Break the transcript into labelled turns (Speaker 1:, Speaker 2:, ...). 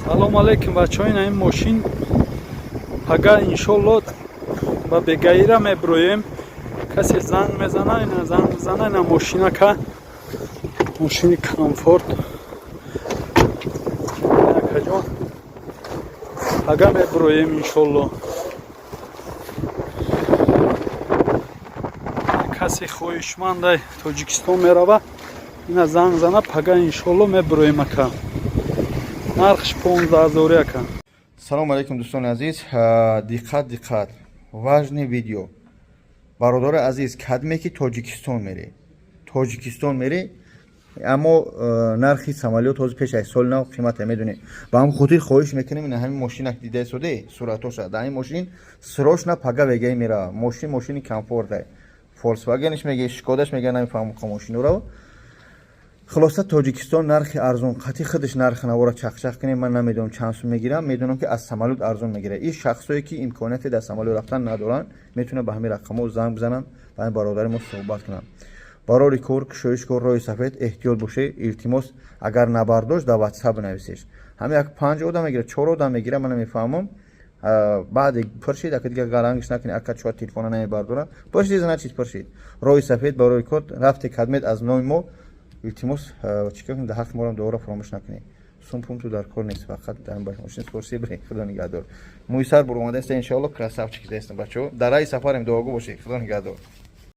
Speaker 1: Салом алейкум, бачаҳо. Ина ин мошин пага, иншолло, ба бегаира меброем. Касе занг мезана, ина занг мезана. Ина мошинака, мошини комфорт, акаҷон, пага меброем, иншолло. Касе хоҳишмандай, Тоҷикистон мерава, ина занг зана, пага, иншолло, меброем, ака. Нархш 15 ҳазори, ака.
Speaker 2: Салому алейкум, дӯстони азиз. Диққат, диққат, важный видео. Бародари азиз, кадме ки Тоҷикистон мере, Тоҷикистон мере, аммо нархи самолёт ҳозир пеш аз соли нав қимата медонед. Ба ҳамн хотир хоҳиш мекунем, ина ҳамин мошинак дида соде суратоша. Дар ҳамин мошин срочно пага вегаи мерава. Мошин мошини комфорта, Фольксвагенш меге, Шкодаш мега, намефаҳмам мошинуро. Хулоса, Тоҷикистон нархи арзон қатъи худаш нархи навора чақчақ кунем. Ман намедонам чанд сум мегирам, медонам, ки аз самолёт арзон мегирад. Ин шахсое ки имконияте дар самолёт рафтан надоранд, метавонанд ба ҳамин рақамҳо занг бизананд, ба ҳамин бародари мо суҳбат кунанд. Барори кор, кушоиш кор, роҳи сафед, эҳтиёт боше, илтимос. Агар набардошт, дар Ватсап бинависеш. Ҳамин як панҷ одам мегирад, чор одам мегирад, ман намефаҳмам. Баъде пуршид, ака, дигар гарангиш накунед, ака, чоа телефона намебардорад. Пуршид, значит, пуршид. Роҳи сафед, барори кор, рафте кадмед аз номи мо, илтимос, чӣ кор кунед, дар ҳаққи морам дуоро фаромӯш накунед. Сум пум ту дар кор нест, фақат дар мошин скорси биред. Худо нигаҳдор. Мӯи сар буромада аст, иншоалло, красавчик естам. Бачаҳо, дар раи сафарем, дуогӯ бошед. Худо нигаҳдор.